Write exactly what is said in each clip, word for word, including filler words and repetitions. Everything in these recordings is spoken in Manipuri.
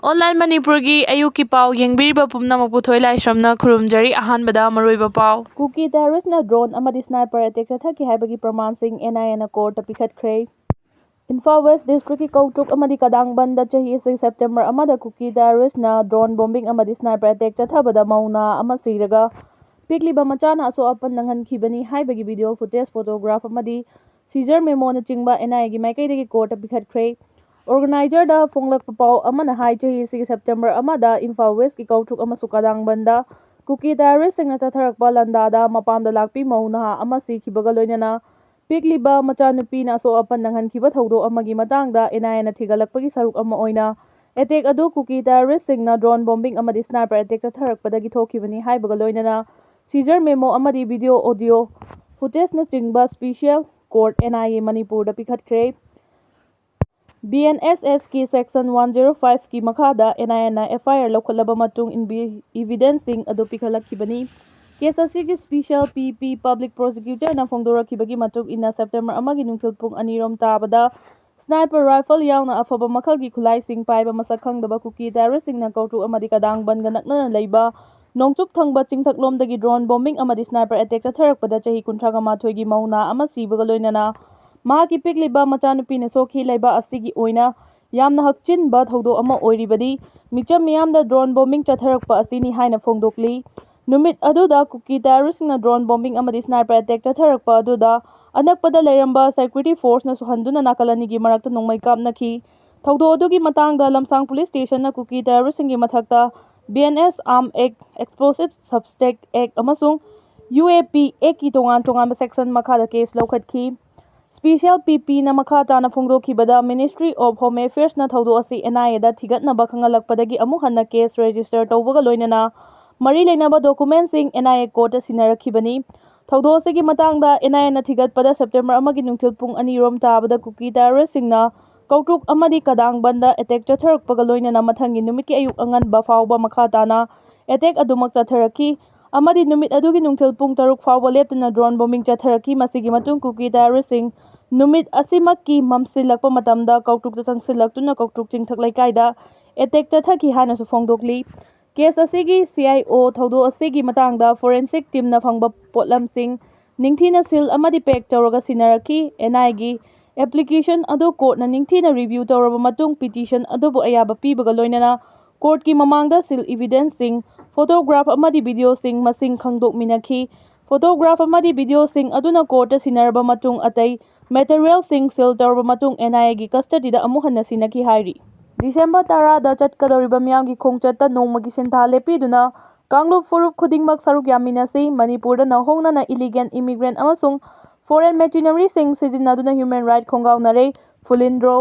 ꯑꯣꯟꯂꯥꯏꯟ ꯃꯅꯤꯄꯨꯔꯒꯤ ꯑꯌꯨꯛꯀꯤ ꯄꯥꯎ ꯌꯦꯡꯕꯤꯔꯤꯕ ꯄꯨꯝꯅꯃꯛꯄꯨ ꯊꯣꯏ ꯂꯥꯏꯁ꯭ꯔꯝꯅ ꯈꯨꯔꯨꯝꯖꯔꯤ꯫ ꯑꯍꯥꯟꯕꯗ ꯃꯔꯨꯑꯣꯏꯕ ꯄꯥꯎ꯫ ꯀꯨꯀꯤ ꯇꯦꯔꯣꯔꯤꯁ꯭ꯠꯅ ꯗ꯭ꯔꯣꯟ ꯑꯃꯗꯤ ꯁ꯭ꯅꯥꯏꯄꯔ ꯑꯦꯇꯦꯛ ꯆꯠꯊꯈꯤ ꯍꯥꯏꯕꯒꯤ ꯄ꯭ꯔꯃꯥꯟꯁꯤꯡ ꯑꯦꯟ ꯑꯥꯏ ꯑꯦꯅ ꯀꯣꯔꯠꯇ ꯄꯤꯈꯠꯈ꯭ꯔꯦ꯫ ꯏꯝꯐꯥꯜ ꯋꯦꯁ꯭ꯠ ꯗꯤꯁꯇ꯭ꯔꯤꯛꯀꯤ ꯀꯧꯇ꯭ꯔꯨꯛ ꯑꯃꯗꯤ ꯀꯗꯥꯡꯕꯟꯗ ꯆꯍꯤ ꯑꯁꯤꯒꯤ ꯁꯦꯞꯇꯦꯝꯕꯔ ꯑꯃꯗ ꯀꯨꯀꯤ ꯇꯦꯔꯣꯔꯤꯁ꯭ꯠꯅ ꯗ꯭ꯔꯣꯟ ꯕꯣꯝꯕꯤꯡ ꯑꯃꯗꯤ ꯁ꯭ꯅꯥꯏꯄꯔ ꯑꯦꯇꯦꯛ ꯆꯠꯊꯕꯗ ꯃꯧ ꯅꯍꯥ ꯑꯃ ꯁꯤꯔꯒ ꯄꯤꯛꯂꯤꯕ ꯃꯆꯥꯅ ꯑꯁꯣꯛ ꯑꯄꯟ ꯅꯪꯍꯟꯈꯤꯕꯅꯤ ꯍꯥꯏꯕꯒꯤ ꯚꯤꯗꯤꯑꯣ ꯐꯨꯇꯦꯖ, ꯐꯣꯇꯣꯒ꯭ꯔꯥꯐ ꯑꯃꯗꯤ ꯁꯤꯖꯔ ꯃꯦꯃꯣꯅꯆꯤꯡꯕ ꯑꯦꯟ ꯑꯥꯏ ꯑꯦꯒꯤ ꯃꯥꯏꯀꯩꯗꯒꯤ ꯀꯣꯔꯠꯇ ꯄꯤꯈꯠꯈ꯭ꯔꯦ꯫ ꯑꯣꯔꯒꯅꯥꯏꯖꯔꯗ ꯐꯣꯡꯂꯛꯄ ꯄꯥꯎ ꯑꯃꯅ ꯍꯥꯏ, ꯆꯍꯤ ꯑꯁꯤꯒꯤ ꯁꯦꯞꯇꯦꯝꯕꯔ ꯑꯃꯗ ꯏꯝꯐꯥꯜ ꯋꯦꯁ꯭ꯠꯀꯤ ꯀꯧꯇ꯭ꯔꯨꯛ ꯑꯃꯁꯨꯡ ꯀꯗꯥꯡꯕꯟꯗ ꯀꯨꯀꯤ ꯇꯦꯔꯣꯔꯤꯁ꯭ꯠꯁꯤꯡꯅ ꯆꯠꯊꯔꯛꯄ ꯂꯥꯟꯗꯥꯗ ꯃꯄꯥꯝꯗ ꯂꯥꯛꯄꯤ ꯃꯧ ꯅꯍꯥ ꯑꯃ ꯁꯤꯈꯤꯕꯒ ꯂꯣꯏꯅꯅ ꯄꯤꯛꯂꯤꯕ ꯃꯆꯥꯅꯨꯄꯤꯅ ꯑꯁꯣꯛ ꯑꯄꯟ ꯅꯪꯍꯟꯈꯤꯕ ꯊꯧꯗꯣꯛ ꯑꯃꯒꯤ ꯃꯇꯥꯡꯗ ꯑꯦꯟ ꯑꯥꯏ ꯑꯦꯅ ꯊꯤꯒꯠꯂꯛꯄꯒꯤ ꯁꯔꯨꯛ ꯑꯃ ꯑꯣꯏꯅ ꯑꯦꯇꯦꯛ ꯑꯗꯨ ꯀꯨꯀꯤ ꯇꯦꯔꯣꯔꯤꯁ꯭ꯠꯁꯤꯡꯅ ꯗ꯭ꯔꯣꯟ ꯕꯣꯝꯕꯤꯡ ꯑꯃꯗꯤ ꯁ꯭ꯅꯥꯏꯄꯔ ꯑꯦꯇꯦꯛ ꯆꯠꯊꯔꯛꯄꯗꯒꯤ ꯊꯣꯛꯈꯤꯕꯅꯤ ꯍꯥꯏꯕꯒ ꯂꯣꯏꯅꯅ ꯁꯤꯖꯔ ꯃꯦꯃꯣ ꯑꯃꯗꯤ ꯚꯤꯗꯤꯑꯣ, ꯑꯣꯗꯤꯑꯣ ꯐꯨꯇꯦꯖꯅꯆꯤꯡꯕ special court N I A ꯃꯅꯤꯄꯨꯔꯗ ꯄꯤꯈꯠꯈ꯭ꯔꯦ꯫ ꯕꯤ ꯑꯦꯟ ꯑꯦꯁ ꯑꯦꯁꯀꯤ ꯁꯦꯛꯁꯟ ꯋꯥꯟ ꯖꯤꯔꯣ ꯐꯥꯏꯚꯀꯤ ꯃꯈꯥꯗ ꯑꯦꯟ ꯑꯥꯏ ꯑꯦꯅ ꯑꯦꯐ ꯑꯥꯏ ꯑꯥꯔ ꯂꯧꯈꯠꯂꯕ ꯃꯇꯨꯡ ꯏꯟꯚꯤ-, ꯏꯚꯤꯗꯦꯟꯁꯁꯤꯡ ꯑꯗꯨ ꯄꯤꯈꯠꯂꯛꯈꯤꯕꯅꯤ꯫ ꯀꯦꯁ ꯑꯁꯤꯒꯤ ꯁ꯭ꯄꯦꯁꯤꯌꯦꯜ ꯄꯤ ꯄꯤ ꯄꯕ꯭ꯂꯤꯛ ꯄ꯭ꯔꯣꯁꯤꯀ꯭ꯌꯨꯇꯔꯅ ꯐꯣꯡꯗꯣꯔꯛꯈꯤꯕꯒꯤ ꯃꯇꯨꯡ ꯏꯟꯅ, ꯁꯦꯞꯇꯦꯝꯕꯔ ꯑꯃꯒꯤ ꯅꯨꯡꯊꯤꯜ ꯄꯨꯡ ꯑꯅꯤꯔꯣꯝ ꯇꯥꯕꯗ ꯁ꯭ꯅꯥꯏꯄꯔ ꯔꯥꯏꯐꯜ ꯌꯥꯎꯅ ꯑꯐꯕ ꯃꯈꯜꯒꯤ ꯈꯨꯠꯂꯥꯏꯁꯤꯡ ꯄꯥꯏꯕ ꯃꯁꯛ ꯈꯪꯗꯕ ꯀꯨꯀꯤ ꯇꯦꯔꯣꯔꯤꯁ꯭ꯠꯁꯤꯡꯅ ꯀꯧꯇ꯭ꯔꯨꯛ ꯑꯃꯗꯤ ꯀꯗꯥꯡꯕꯟꯒ ꯅꯛꯅꯅ ꯂꯩꯕ ꯅꯣꯡꯆꯨꯞ ꯊꯪꯕ ꯆꯤꯡꯊꯛꯂꯣꯝꯗꯒꯤ ꯗ꯭ꯔꯣꯟ ꯕꯣꯝꯕꯤꯡ ꯑꯃꯗꯤ ꯁ꯭ꯅꯥꯏꯄꯔ ꯑꯦꯇꯦꯛ ꯆꯠꯊꯔꯛꯄꯗ ꯆꯍꯤ ꯀꯨꯟꯊ꯭ꯔꯥ ꯃꯥꯊꯣꯏꯒꯤ ꯃꯧ ꯅꯍꯥ ꯑꯃ ꯁꯤꯕꯒ ꯂꯣꯏꯅꯅ ꯃꯍꯥꯛꯀꯤ ꯄꯤꯛꯂꯤꯕ ꯃꯆꯥꯅꯨꯄꯤꯅ ꯁꯣꯛꯈꯤ꯫ ꯂꯩꯕꯥꯛ ꯑꯁꯤꯒꯤ ꯑꯣꯏꯅ ꯌꯥꯝꯅ ꯍꯛꯆꯤꯟꯕ ꯊꯧꯗꯣꯛ ꯑꯃ ꯑꯣꯏꯔꯤꯕꯗꯤ ꯃꯤꯆꯝ ꯃꯤꯌꯥꯝꯗ ꯗ꯭ꯔꯣꯟ ꯕꯣꯝꯕꯤꯡ ꯆꯠꯊꯔꯛꯄ ꯑꯁꯤꯅꯤ ꯍꯥꯏꯅ ꯐꯣꯡꯗꯣꯛꯂꯤ꯫ ꯅꯨꯃꯤꯠ ꯑꯗꯨꯗ ꯀꯨꯀꯤ ꯇꯦꯔꯣꯔꯤꯁ꯭ꯠꯁꯤꯡꯅ ꯗ꯭ꯔꯣꯟ ꯕꯣꯝꯕꯤꯡ ꯑꯃꯗꯤ ꯁ꯭ꯅꯥꯏꯄꯔ ꯑꯦꯇꯦꯛ ꯆꯠꯊꯔꯛꯄ ꯑꯗꯨꯗ ꯑꯅꯛꯄꯗ ꯂꯩꯔꯝꯕ ꯁꯦꯀ꯭ꯌꯨꯔꯤꯇꯤ ꯐꯣꯔꯁꯅ ꯁꯨꯍꯟꯗꯨꯅ ꯅꯥꯀꯜ ꯑꯅꯤꯒꯤ ꯃꯔꯛꯇ ꯅꯣꯡꯃꯩ ꯀꯥꯞꯅꯈꯤ꯫ ꯊꯧꯗꯣꯛ ꯑꯗꯨꯒꯤ ꯃꯇꯥꯡꯗ ꯂꯝꯁꯥꯡ ꯄꯨꯂꯤꯁ ꯁ꯭ꯇꯦꯁꯟꯅ ꯀꯨꯀꯤ ꯇꯦꯔꯣꯔꯤꯁ꯭ꯠꯁꯤꯡꯒꯤ ꯃꯊꯛꯇ B N S arms act, explosive substance act ꯑꯃꯁꯨꯡ ꯌꯨ ꯑꯦ ꯄꯤ ꯑꯦꯛꯀꯤ ꯇꯣꯉꯥꯟ ꯇꯣꯉꯥꯟꯕ ꯁꯦꯛꯁꯟ ꯃꯈꯥꯗ ꯀꯦꯁ ꯂꯧꯈꯠꯈꯤ꯫ ꯁ꯭ꯄꯦꯁꯤꯌꯦꯜ ꯄꯤ ꯄꯤꯅ ꯃꯈꯥ ꯇꯥꯅ ꯐꯣꯡꯗꯣꯛꯈꯤꯕꯗ, ꯃꯤꯅꯤꯁꯇ꯭ꯔꯤ ꯑꯣꯐ ꯍꯣꯝ ꯑꯦꯐꯤꯌꯔꯁꯅ ꯊꯧꯗꯣꯛ ꯑꯁꯤ ꯑꯦꯟ ꯑꯥꯏ ꯑꯦꯗ ꯊꯤꯒꯠꯅꯕ ꯈꯪꯍꯜꯂꯛꯄꯗꯒꯤ ꯑꯃꯨꯛ ꯍꯟꯅ ꯀꯦꯁ ꯔꯦꯖꯤꯁꯇꯔ ꯇꯧꯕꯒ ꯂꯣꯏꯅꯅ ꯃꯔꯤ ꯂꯩꯅꯕ ꯗꯣꯀꯨꯃꯦꯟꯁꯤꯡ ꯑꯦꯟ ꯑꯥꯏ ꯑꯦ ꯀꯣꯔꯠꯇ ꯁꯤꯟꯅꯔꯛꯈꯤꯕꯅꯤ꯫ ꯊꯧꯗꯣꯛ ꯑꯁꯤꯒꯤ ꯃꯇꯥꯡꯗ ꯑꯦꯟ ꯑꯥꯏ ꯑꯦꯅ ꯊꯤꯒꯠꯄꯗ, ꯁꯦꯞꯇꯦꯝꯕꯔ ꯑꯃꯒꯤ ꯅꯨꯡꯊꯤꯜ ꯄꯨꯡ ꯑꯅꯤ ꯔꯣꯝ ꯇꯥꯕꯗ ꯀꯨꯀꯤ ꯇꯦꯔꯣꯔꯤꯁ꯭ꯠꯁꯤꯡꯅ ꯀꯧꯇ꯭ꯔꯨꯛ ꯑꯃꯗꯤ ꯀꯗꯥꯡꯕꯟꯗ ꯑꯦꯇꯦꯛ ꯆꯠꯊꯔꯛꯄꯒ ꯂꯣꯏꯅꯅ ꯃꯊꯪꯒꯤ ꯅꯨꯃꯤꯠꯀꯤ ꯑꯌꯨꯛ ꯑꯉꯟꯕ ꯐꯥꯎꯕ ꯃꯈꯥ ꯇꯥꯅ ꯑꯦꯇꯦꯛ ꯑꯗꯨꯃꯛ ꯆꯠꯊꯔꯛꯈꯤ꯫ ꯑꯃꯗꯤ ꯅꯨꯃꯤꯠ ꯑꯗꯨꯒꯤ ꯅꯨꯡꯊꯤꯜ ꯄꯨꯡ ꯇꯔꯨꯛ ꯐꯥꯎꯕ ꯂꯦꯞꯇꯅ ꯗ꯭ꯔꯣꯟ ꯕꯣꯝꯕꯤꯡ ꯆꯠꯊꯔꯛꯈꯤ꯫ ꯃꯁꯤꯒꯤ ꯃꯇꯨꯡ ꯀꯨꯀꯤ ꯇꯦꯔꯣꯔꯤꯁ꯭ꯠꯁꯤꯡ ꯅꯨꯃꯤꯠ ꯑꯁꯤꯃꯛꯀꯤ ꯃꯝꯁꯤꯜꯂꯛꯄ ꯃꯇꯝꯗ ꯀꯧꯇ꯭ꯔꯨꯛꯇ ꯆꯪꯁꯤꯜꯂꯛꯇꯨꯅ ꯀꯧꯇ꯭ꯔꯨꯛ ꯆꯤꯡꯊꯛ ꯂꯩꯀꯥꯏꯗ ꯑꯦꯇꯦꯛ ꯆꯠꯊꯈꯤ ꯍꯥꯏꯅꯁꯨ ꯐꯣꯡꯗꯣꯛꯂꯤ꯫ ꯀꯦꯁ ꯑꯁꯤꯒꯤ ꯁꯤ ꯑꯥꯏ ꯑꯣ ꯊꯧꯗꯣꯛ ꯑꯁꯤꯒꯤ ꯃꯇꯥꯡꯗ ꯐꯣꯔꯦꯟꯁꯤꯛ ꯇꯤꯝꯅ ꯐꯪꯕ ꯄꯣꯠꯂꯝꯁꯤꯡ ꯅꯤꯡꯊꯤꯅ ꯁꯤꯜ ꯑꯃꯗꯤ ꯄꯦꯛ ꯇꯧꯔꯒ ꯁꯤꯟꯅꯔꯛꯈꯤ꯫ ꯑꯦꯟ ꯑꯥꯏꯒꯤ ꯑꯦꯄ꯭ꯂꯤꯀꯦꯁꯟ ꯑꯗꯨ ꯀꯣꯔꯠꯅ ꯅꯤꯡꯊꯤꯅ ꯔꯤꯚ꯭ꯌꯨ ꯇꯧꯔꯕ ꯃꯇꯨꯡ ꯄꯤꯇꯤꯁꯟ ꯑꯗꯨꯕꯨ ꯑꯌꯥꯕ ꯄꯤꯕꯒ ꯂꯣꯏꯅꯅ ꯀꯣꯔꯠꯀꯤ ꯃꯃꯥꯡꯗ ꯁꯤꯜ ꯏꯚꯤꯗꯦꯟꯁꯁꯤꯡ, ꯐꯣꯇꯣꯒ꯭ꯔꯥꯐ ꯑꯃꯗꯤ ꯚꯤꯗꯤꯑꯣꯁꯤꯡ ꯃꯁꯤꯡ ꯈꯪꯗꯣꯛꯃꯤꯟꯅꯈꯤ꯫ ꯐꯣꯇꯣꯒ꯭ꯔꯥꯐ ꯑꯃꯗꯤ ꯚꯤꯗꯤꯑꯣꯁꯤꯡ ꯑꯗꯨꯅ ꯀꯣꯔꯠꯇ ꯁꯤꯟꯅꯔꯕ ꯃꯇꯨꯡ ꯑꯇꯩ ꯃꯦꯇꯔꯤꯌꯦꯜꯁꯤꯡ ꯁꯤꯜ ꯇꯧꯔꯕ ꯃꯇꯨꯡ ꯑꯦꯟ ꯑꯥꯏ ꯑꯦꯒꯤ ꯀꯁꯇꯗꯤꯗ ꯑꯃꯨꯛ ꯍꯟꯅ ꯁꯤꯟꯅꯈꯤ ꯍꯥꯏꯔꯤ꯫ ꯗꯤꯁꯦꯝꯕꯔ ꯇꯔꯥꯗ ꯆꯠꯀꯗꯧꯔꯤꯕ ꯃꯤꯌꯥꯝꯒꯤ ꯈꯣꯡꯆꯠꯇ ꯅꯣꯡꯃꯒꯤ ꯁꯤꯟꯊꯥ ꯂꯦꯞꯄꯤꯗꯨꯅ ꯀꯥꯡꯂꯨꯞ ꯐꯨꯔꯨꯞ ꯈꯨꯗꯤꯡꯃꯛ ꯁꯔꯨꯛ ꯌꯥꯃꯤꯟꯅꯁꯤ꯫ ꯃꯅꯤꯄꯨꯔꯗ ꯅꯧꯍꯧꯅꯅ ꯏꯂꯤꯒꯦꯜ ꯏꯃꯤꯒ꯭ꯔꯦꯟ ꯑꯃꯁꯨꯡ ꯐꯣꯔꯦꯟ ꯃꯦꯆꯤꯅꯔꯤꯁꯤꯡ ꯁꯤꯖꯤꯟꯅꯗꯨꯅ ꯍ꯭ꯌꯨꯃꯦꯟ ꯔꯥꯏꯠ ꯈꯣꯡꯒꯥꯎꯅꯔꯦ꯫ ꯐꯨꯂꯤꯟꯗ꯭ꯔꯣ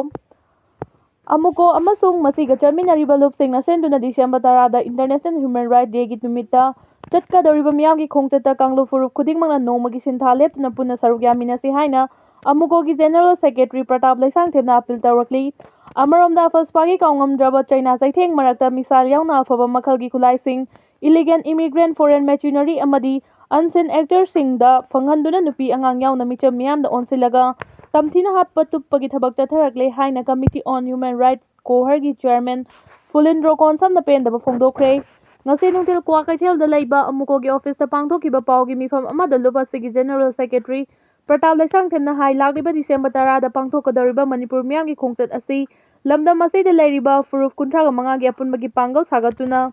ꯑꯃꯨꯀꯣ ꯑꯃꯁꯨꯡ ꯃꯁꯤꯒ ꯆꯠꯃꯤꯟꯅꯔꯤꯕ ꯂꯨꯞꯁꯤꯡꯅ ꯁꯤꯟꯗꯨꯅ ꯗꯤꯁꯦꯝꯕꯔ ꯇꯔꯥꯗ ꯏꯟꯇꯔꯅꯦꯁꯅꯦꯜ ꯍ꯭ꯌꯨꯃꯦꯟ ꯔꯥꯏꯠ ꯗꯦꯒꯤ ꯅꯨꯃꯤꯠꯇ ꯆꯠꯀꯗꯧꯔꯤꯕ ꯃꯤꯌꯥꯝꯒꯤ ꯈꯣꯡꯆꯠꯇ ꯀꯥꯡꯂꯨꯞ ꯐꯨꯔꯨꯞ ꯈꯨꯗꯤꯡꯃꯛꯅ ꯅꯣꯡꯃꯒꯤ ꯁꯤꯟꯊꯥ ꯂꯦꯞꯇꯨꯅ ꯄꯨꯟꯅ ꯁꯔꯨꯛ ꯌꯥꯃꯤꯟꯅꯁꯤ ꯍꯥꯏꯅ ꯑꯃꯨꯀꯣꯒꯤ ꯖꯦꯅꯔꯦꯜ ꯁꯦꯀ꯭ꯔꯦꯇꯔꯤ ꯄ꯭ꯔꯇꯥꯞ ꯂꯩꯁꯥꯡꯊꯦꯝꯅ ꯑꯄꯤꯜ ꯇꯧꯔꯛꯂꯤ꯫ ꯑꯃꯔꯣꯝꯗ ꯑꯐꯁꯄꯥꯒꯤ ꯀꯥꯎꯉꯝꯗ꯭ꯔꯕ ꯆꯩꯅꯥ ꯆꯩꯊꯦꯡ ꯃꯔꯛꯇ ꯃꯤꯁꯥꯏꯜ ꯌꯥꯎꯅ ꯑꯐꯕ ꯃꯈꯜꯒꯤ ꯈꯨꯠꯂꯥꯏꯁꯤꯡ, ꯏꯂꯤꯒꯦꯜ ꯏꯃꯤꯒ꯭ꯔꯦꯟ ꯐꯣꯔꯦꯟ ꯃꯦꯆꯤꯅꯔꯤ ꯑꯃꯗꯤ ꯑꯟꯁꯤꯟ ꯑꯦꯛꯇꯔꯁꯤꯡꯗ ꯐꯪꯍꯟꯗꯨꯅ ꯅꯨꯄꯤ ꯑꯉꯥꯡ ꯌꯥꯎꯅ ꯃꯤꯆꯝ ꯃꯤꯌꯥꯝꯗ ꯑꯣꯟꯁꯤꯜꯂꯒ ꯇꯝꯊꯤꯅ ꯍꯥꯠꯄ ꯇꯨꯞꯄꯒꯤ ꯊꯕꯛ ꯆꯠꯊꯔꯛꯂꯦ ꯍꯥꯏꯅ committee on human rights ꯀꯣꯍꯔꯒꯤ chairman ꯐꯨꯂꯤꯟꯗ꯭ꯔꯣ ꯀꯣꯟꯁꯝꯅ ꯄꯦꯟꯗꯕ ꯐꯣꯡꯗꯣꯛꯈ꯭ꯔꯦ꯫ ꯉꯁꯤ ꯅꯨꯡꯊꯤꯜ ꯀ꯭ꯋꯥꯀꯩꯊꯦꯜꯗ ꯂꯩꯕ ꯑꯃꯨꯀꯣꯒꯤ ꯑꯣꯐꯤꯁꯇ ꯄꯥꯡꯊꯣꯛꯈꯤꯕ ꯄꯥꯎꯒꯤ ꯃꯤꯐꯝ ꯑꯃꯗ ꯂꯨꯞ ꯑꯁꯤꯒꯤ ꯖꯦꯅꯔꯦꯜ ꯁꯦꯀ꯭ꯔꯦꯇꯔꯤ ꯄ꯭ꯔꯇꯥꯞ ꯂꯩꯁꯥꯡꯊꯦꯝꯅ ꯍꯥꯏ, ꯂꯥꯛꯂꯤꯕ ꯗꯤꯁꯦꯝꯕꯔ ꯇꯔꯥꯗ ꯄꯥꯡꯊꯣꯛꯀꯗꯧꯔꯤꯕ ꯃꯅꯤꯄꯨꯔ ꯃꯤꯌꯥꯝꯒꯤ ꯈꯣꯡꯆꯠ ꯑꯁꯤ ꯂꯝꯗꯝ ꯑꯁꯤꯗ ꯂꯩꯔꯤꯕ ꯐꯨꯔꯨꯞ ꯀꯨꯟꯊ꯭ꯔꯥꯒ ꯃꯉꯥꯒꯤ ꯑꯄꯨꯟꯕꯒꯤ ꯄꯥꯡꯒꯜ ꯁꯥꯒꯠꯇꯨꯅ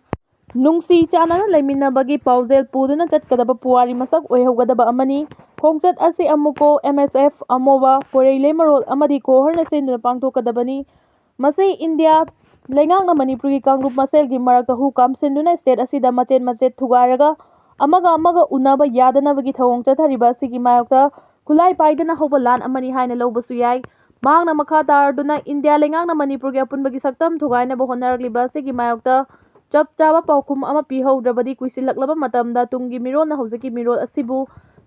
ꯅꯨꯡꯁꯤ ꯆꯥꯟꯅꯅ ꯂꯩꯃꯤꯟꯅꯕꯒꯤ ꯄꯥꯎꯖꯦꯜ ꯄꯨꯗꯨꯅ ꯆꯠꯀꯗꯕ ꯄꯨꯋꯥꯔꯤ ꯃꯁꯛ ꯑꯣꯏꯍꯧꯒꯗꯕ ꯑꯃꯅꯤ꯫ ꯈꯣꯡꯆꯠ ꯑꯁꯤ ꯑꯃꯨꯀꯣ, ꯑꯦꯝ ꯑꯦꯁ ꯑꯦꯐ, ꯑꯃꯣꯕ, ꯄꯣꯏꯔꯩ ꯂꯩꯃꯔꯣꯜ ꯑꯃꯗꯤ ꯀꯣꯍꯔꯅ ꯁꯤꯟꯗꯨꯅ ꯄꯥꯡꯊꯣꯛꯀꯗꯕꯅꯤ꯫ ꯃꯁꯤ ꯏꯟꯗꯤꯌꯥ ꯂꯩꯉꯥꯛꯅ ꯃꯅꯤꯄꯨꯔꯒꯤ ꯀꯥꯡꯂꯨꯞ ꯃꯁꯦꯜꯒꯤ ꯃꯔꯛꯇ ꯍꯨ ꯀꯥꯝꯁꯤꯟꯗꯨꯅ ꯁ꯭ꯇꯦꯠ ꯑꯁꯤꯗ ꯃꯆꯦꯠ ꯃꯆꯦꯠ ꯊꯨꯒꯥꯏꯔꯒ ꯑꯃꯒ ꯑꯃꯒ ꯎꯅꯕ ꯌꯥꯗꯅꯕꯒꯤ ꯊꯧꯑꯣꯡ ꯆꯠꯊꯔꯤꯕ ꯑꯁꯤꯒꯤ ꯃꯥꯌꯣꯛꯇ ꯈꯨꯠꯂꯥꯏ ꯄꯥꯏꯗꯅ ꯍꯧꯕ ꯂꯥꯟ ꯑꯃꯅꯤ ꯍꯥꯏꯅ ꯂꯧꯕꯁꯨ ꯌꯥꯏ꯫ ꯃꯍꯥꯛꯅ ꯃꯈꯥ ꯇꯥꯔꯗꯨꯅ ꯏꯟꯗꯤꯌꯥ ꯂꯩꯉꯥꯛꯅ ꯃꯅꯤꯄꯨꯔꯒꯤ ꯑꯄꯨꯟꯕꯒꯤ ꯁꯛꯇꯝ ꯊꯨꯒꯥꯏꯅꯕ ꯍꯣꯠꯅꯔꯛꯂꯤꯕ ꯑꯁꯤꯒꯤ ꯃꯥꯌꯣꯛꯇ ꯆꯞ ꯆꯥꯕ ꯄꯥꯎꯈꯨꯝ ꯑꯃ ꯄꯤꯍꯧꯗ꯭ꯔꯕꯗꯤ ꯀꯨꯏꯁꯤꯜꯂꯛꯂꯕ ꯃꯇꯝꯗ ꯇꯨꯡꯒꯤ ꯃꯤꯔꯣꯜꯅ ꯍꯧꯖꯤꯛꯀꯤ ꯃꯤꯔꯣꯜ ꯑꯁꯤꯕꯨ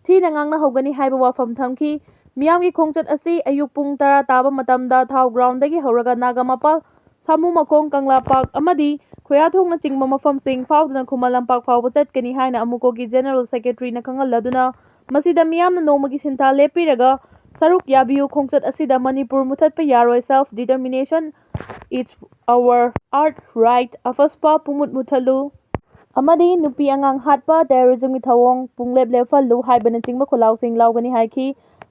ꯊꯤꯅ ꯉꯥꯡꯅꯍꯧꯒꯅꯤ ꯍꯥꯏꯕ ꯋꯥꯐꯝ ꯊꯝꯈꯤ꯫ ꯃꯤꯌꯥꯝꯒꯤ ꯈꯣꯡꯆꯠ ꯑꯁꯤ ꯑꯌꯨꯛ ꯄꯨꯡ ꯇꯔꯥ ꯇꯥꯕ ꯃꯇꯝꯗ ꯊꯥꯎ ꯒ꯭ꯔꯥꯎꯟꯗꯒꯤ ꯍꯧꯔꯒ ꯅꯥꯒꯥꯃꯄꯥꯜ, ꯁꯥꯃꯨ ꯃꯈꯣꯡ, ꯀꯪꯂꯥ ꯄꯥꯔꯛ ꯑꯃꯗꯤ ꯈꯣꯌꯥꯊꯣꯡꯅꯆꯤꯡꯕ ꯃꯐꯝꯁꯤꯡ ꯐꯥꯎꯗꯨꯅ ꯈꯨꯃꯟ ꯂꯝꯄꯥꯛ ꯐꯥꯎꯕ ꯆꯠꯀꯅꯤ ꯍꯥꯏꯅ ꯑꯃꯨꯀꯣꯒꯤ ꯖꯦꯅꯔꯦꯜ ꯁꯦꯀ꯭ꯔꯦꯇꯔꯤꯅ ꯈꯪꯍꯜꯂꯗꯨꯅ, ꯃꯁꯤꯗ ꯃꯤꯌꯥꯝꯅ ꯅꯣꯡꯃꯒꯤ ꯁꯤꯟꯊꯥ ꯂꯦꯞꯄꯤꯔꯒ ꯁꯔꯨꯛ ꯌꯥꯕꯤꯌꯨ꯫ ꯈꯣꯡꯆꯠ ꯑꯁꯤꯗ ꯃꯅꯤꯄꯨꯔ ꯃꯨꯊꯠꯄ ꯌꯥꯔꯣꯏ, self determination is our earth right, ꯑꯐꯁꯄꯥ ꯄꯨꯡꯃꯨꯠ ꯃꯨꯊꯠꯂꯨ ꯑꯃꯗꯤ ꯅꯨꯄꯤ ꯑꯉꯥꯡ ꯍꯥꯠꯄ, terrorismꯒꯤ ꯊꯧꯑꯣꯡ ꯄꯨꯡꯂꯦꯞ ꯂꯦꯞꯍꯜꯂꯨ ꯍꯥꯏꯕꯅꯆꯤꯡꯕ ꯈꯣꯜꯂꯥꯎꯁꯤꯡ ꯂꯥꯎꯒꯅꯤ ꯍꯥꯏꯈꯤ꯫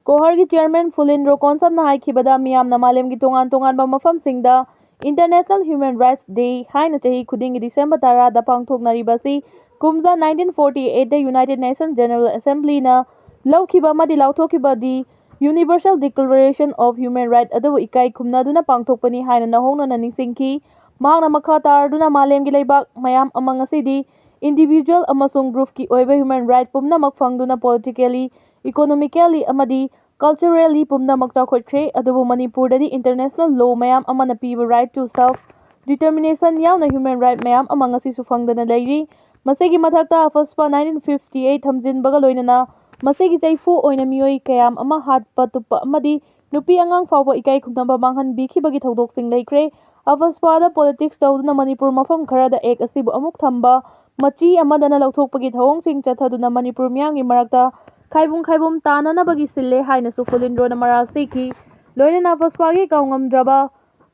ꯀꯣꯍꯔꯒꯤ chairman ꯐꯨꯂꯤꯟ ꯔꯣꯀꯣꯟꯁꯝꯅ ꯍꯥꯏꯈꯤꯕꯗ, ꯃꯤꯌꯥꯝꯅ ꯃꯥꯂꯦꯝꯒꯤ ꯇꯣꯉꯥꯟ ꯇꯣꯉꯥꯟꯕ ꯃꯐꯝꯁꯤꯡꯗ International Human Rights Day ꯍꯥꯏꯅ ꯆꯍꯤ ꯈꯨꯗꯤꯡꯒꯤ ꯗꯤꯁꯦꯝꯕꯔ ꯇꯔꯥꯗ ꯄꯥꯡꯊꯣꯛꯅꯔꯤꯕ ꯑꯁꯤ ꯀꯨꯝꯖꯥ nineteen forty eightꯇ United Nations General Assemblyꯅ ꯂꯧꯈꯤꯕ ꯑꯃꯗꯤ ꯂꯥꯎꯊꯣꯛꯈꯤꯕ the Universal Declaration of Human Rights ꯑꯗꯨꯕꯨ ꯏꯀꯥꯏ ꯈꯨꯝꯅꯗꯨꯅ ꯄꯥꯡꯊꯣꯛꯄꯅꯤ ꯍꯥꯏꯅ ꯅꯧꯍꯧꯅꯅ ꯅꯤꯡꯁꯤꯡꯈꯤ꯫ ꯃꯍꯥꯛꯅ ꯃꯈꯥ ꯇꯥꯔꯗꯨꯅ ꯃꯥꯂꯦꯝꯒꯤ ꯂꯩꯕꯥꯛ ꯃꯌꯥꯝ ꯑꯃ ꯉꯁꯤꯗꯤ individual ꯑꯃꯁꯨꯡ groupꯀꯤ ꯑꯣꯏꯕ human right ꯄꯨꯝꯅꯃꯛ ꯐꯪꯗꯨꯅ politically, economically ꯑꯃꯗꯤ culturally ꯄꯨꯝꯅꯃꯛ ꯆꯥꯎꯈꯠꯈ꯭ꯔꯦ꯫ ꯑꯗꯨꯕꯨ ꯃꯅꯤꯄꯨꯔꯗꯗꯤ international law ꯃꯌꯥꯝ ꯑꯃꯅ ꯄꯤꯕ right to self determination ꯌꯥꯎꯅ human right ꯃꯌꯥꯝ ꯑꯃ ꯉꯁꯤꯁꯨ ꯐꯪꯗꯅ ꯂꯩꯔꯤ꯫ ꯃꯁꯤꯒꯤ ꯃꯊꯛꯇ ꯑꯐꯁꯄꯥ nineteen fifty eight ꯊꯝꯖꯤꯟꯕꯒ ꯂꯣꯏꯅꯅ ꯃꯁꯤꯒꯤ ꯆꯩꯐꯨ ꯑꯣꯏꯅ ꯃꯤꯑꯣꯏ ꯀꯌꯥꯝ ꯑꯃ ꯍꯥꯠꯄ ꯇꯨꯞꯄ ꯑꯃꯗꯤ ꯅꯨꯄꯤ ꯑꯉꯥꯡ ꯐꯥꯎꯕ ꯏꯀꯥꯏ ꯈꯨꯝꯅꯕ ꯃꯥꯡꯍꯟꯕꯤꯈꯤꯕꯒꯤ ꯊꯧꯗꯣꯛꯁꯤꯡ ꯂꯩꯈ꯭ꯔꯦ꯫ ꯑꯐꯁꯄꯥꯗ politics ꯇꯧꯗꯨꯅ ꯃꯅꯤꯄꯨꯔ ꯃꯐꯝ ꯈꯔꯗ act ꯑꯁꯤꯕꯨ ꯑꯃꯨꯛ ꯊꯝꯕ, ꯃꯆꯤ ꯑꯃꯗꯅ ꯂꯧꯊꯣꯛꯄꯒꯤ ꯊꯧꯑꯣꯡꯁꯤꯡ ꯆꯠꯊꯗꯨꯅ ꯃꯅꯤꯄꯨꯔ ꯃꯤꯌꯥꯝꯒꯤ ꯃꯔꯛꯇ ꯈꯥꯏꯕꯨꯡ ꯈꯥꯏꯕꯨꯝ ꯇꯥꯅꯅꯕꯒꯤ ꯁꯤꯜꯂꯦ ꯍꯥꯏꯅꯁꯨ ꯐꯨꯂꯤꯟꯗ꯭ꯔꯣꯅ ꯃꯔꯥꯜ ꯁꯤꯈꯤ꯫ ꯂꯣꯏꯅꯅ ꯑꯐꯁꯄꯥꯒꯤ ꯀꯥꯎꯉꯝꯗ꯭ꯔꯕ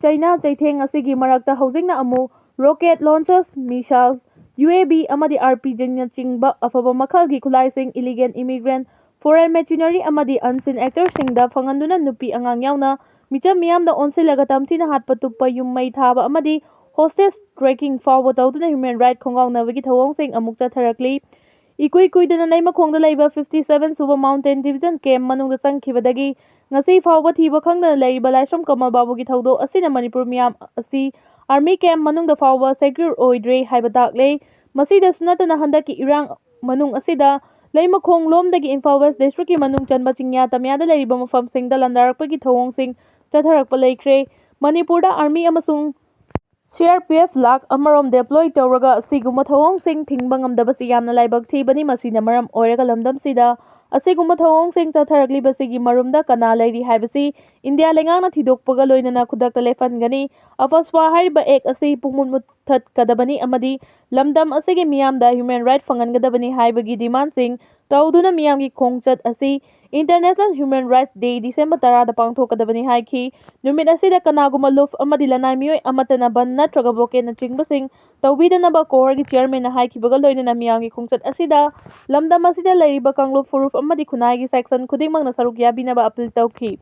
ꯆꯩꯅꯥ ꯆꯩꯊꯦꯡ ꯑꯁꯤꯒꯤ ꯃꯔꯛꯇ ꯍꯧꯖꯤꯛꯅ ꯑꯃꯨꯛ rocket launchers, missile, UAV ꯑꯃꯗꯤ RPGꯅꯆꯤꯡꯕ ꯑꯐꯕ ꯃꯈꯜꯒꯤ ꯈꯨꯠꯂꯥꯏꯁꯤꯡ, illegal immigrant, foreign mercenary ꯑꯃꯗꯤ unseen actorꯁꯤꯡꯗ ꯐꯪꯍꯟꯗꯨꯅ ꯅꯨꯄꯤ ꯑꯉꯥꯡ ꯌꯥꯎꯅ ꯃꯤꯆꯝ ꯃꯤꯌꯥꯝꯗ ꯑꯣꯟꯁꯤꯜꯂꯒ ꯇꯝꯊꯤꯅ ꯍꯥꯠꯄ ꯇꯨꯞꯄ, ꯌꯨꯝ ꯃꯩ ꯊꯥꯕ ꯑꯃꯗꯤ hostage taking ꯐꯥꯎꯕ ꯇꯧꯗꯨꯅ human right ꯈꯣꯡꯒꯥꯎꯅꯕꯒꯤ ꯊꯧꯑꯣꯡꯁꯤꯡ ꯑꯃꯨꯛ ꯆꯠꯊꯔꯛꯂꯤ꯫ ꯏꯀꯨꯏ ꯀꯨꯏꯗꯅ ꯂꯩꯃꯈꯣꯡꯗ ꯂꯩꯕ fifty seven ꯁꯨꯕ mountain division camp ꯃꯅꯨꯡꯗ ꯆꯪꯈꯤꯕꯗꯒꯤ ꯉꯁꯤ ꯐꯥꯎꯕ ꯊꯤꯕ ꯈꯪꯗꯅ ꯂꯩꯔꯤꯕ ꯂꯥꯏꯁ꯭ꯔꯝ ꯀꯃꯜ ꯕꯥꯕꯨꯒꯤ ꯊꯧꯗꯣꯛ ꯑꯁꯤꯅ ꯃꯅꯤꯄꯨꯔ ꯃꯤꯌꯥꯝ ꯑꯁꯤ army camp ꯃꯅꯨꯡꯗ ꯐꯥꯎꯕ secure ꯑꯣꯏꯗ꯭ꯔꯦ ꯍꯥꯏꯕ ꯇꯥꯛꯂꯦ꯫ ꯃꯁꯤꯗꯁꯨ ꯅꯠꯇꯅ ꯍꯟꯗꯛꯀꯤ ꯏꯔꯥꯡ ꯃꯅꯨꯡ ꯑꯁꯤꯗ ꯂꯩꯃꯈꯣꯡ ꯂꯣꯝꯗꯒꯤ ꯏꯝꯐꯥꯜ West districtꯀꯤ ꯃꯅꯨꯡ ꯆꯟꯕ ꯆꯤꯡꯌꯥ ꯇꯝꯌꯥꯗ ꯂꯩꯔꯤꯕ ꯃꯐꯝꯁꯤꯡꯗ ꯂꯥꯟꯗꯥꯔꯛꯄꯒꯤ ꯊꯧꯑꯣꯡꯁꯤꯡ ꯆꯠꯊꯔꯛꯄ ꯂꯩꯈ꯭ꯔꯦ꯫ ꯃꯅꯤꯄꯨꯔꯗ army ꯑꯃꯁꯨꯡ CRPF ꯂꯥꯛ ꯑꯃꯔꯣꯝ deploy ꯇꯧꯔꯒ ꯑꯁꯤꯒꯨꯝꯕ ꯊꯧꯑꯣꯡꯁꯤꯡ ꯊꯤꯡꯕ ꯉꯝꯗꯕꯁꯤ ꯌꯥꯝꯅ ꯂꯥꯏꯕꯛ ꯊꯤꯕꯅꯤ꯫ ꯃꯁꯤꯅ ꯃꯔꯝ ꯑꯣꯏꯔꯒ ꯂꯝꯗꯝꯁꯤꯗ ꯑꯁꯤꯒꯨꯝꯕ ꯊꯧꯑꯣꯡꯁꯤꯡ ꯆꯠꯊꯔꯛꯂꯤꯕꯁꯤꯒꯤ ꯃꯔꯨꯝꯗ ꯀꯅꯥ ꯂꯩꯔꯤ ꯍꯥꯏꯕꯁꯤ ꯏꯟꯗꯤꯌꯥ ꯂꯩꯉꯥꯛꯅ ꯊꯤꯗꯣꯛꯄꯒ ꯂꯣꯏꯅꯅ ꯈꯨꯗꯛꯇ ꯂꯦꯞꯍꯟꯒꯅꯤ꯫ ꯑꯐꯁꯄꯥ ꯍꯥꯏꯔꯤꯕ act ꯑꯁꯤ ꯄꯨꯡꯃꯨꯠ ꯃꯨꯠꯊꯠꯀꯗꯕꯅꯤ ꯑꯃꯗꯤ ꯂꯝꯗꯝ ꯑꯁꯤꯒꯤ ꯃꯤꯌꯥꯝꯗ human right ꯐꯪꯍꯟꯒꯗꯕꯅꯤ ꯍꯥꯏꯕꯒꯤ demandꯁꯤꯡ ꯇꯧꯗꯨꯅ ꯃꯤꯌꯥꯝꯒꯤ ꯈꯣꯡꯆꯠ ꯑꯁꯤ International Human Rights Day December ꯇꯔꯥꯗ ꯄꯥꯡꯊꯣꯛꯀꯗꯕꯅꯤ ꯍꯥꯏꯈꯤ꯫ ꯅꯨꯃꯤꯠ ꯑꯁꯤꯗ ꯀꯅꯥꯒꯨꯝꯕ ꯂꯨꯞ ꯑꯃꯗꯤ ꯂꯅꯥꯏ ꯃꯤꯑꯣꯏ ꯑꯃꯠꯇꯅ ꯕꯟ ꯅꯠꯇ꯭ꯔꯒ ꯕ꯭ꯂꯣꯀꯦꯠꯅꯆꯤꯡꯕꯁꯤꯡ ꯇꯧꯕꯤꯗꯅꯕ ꯀꯣꯍꯣꯔꯒꯤ ꯆꯤꯌꯔꯃꯦꯟꯅ ꯍꯥꯏꯈꯤꯕꯒ ꯂꯣꯏꯅꯅ ꯃꯤꯌꯥꯝꯒꯤ ꯈꯣꯡꯆꯠ ꯑꯁꯤꯗ ꯂꯝꯗꯝ ꯑꯁꯤꯗ ꯂꯩꯔꯤꯕ ꯀꯥꯡꯂꯨꯞ ꯐꯨꯔꯨꯞ ꯑꯃꯗꯤ ꯈꯨꯟꯅꯥꯏꯒꯤ ꯁꯦꯛꯁꯟ ꯈꯨꯗꯤꯡꯃꯛꯅ ꯁꯔꯨꯛ ꯌꯥꯕꯤꯅꯕ ꯑꯄꯤꯜ ꯇꯧꯈꯤ꯫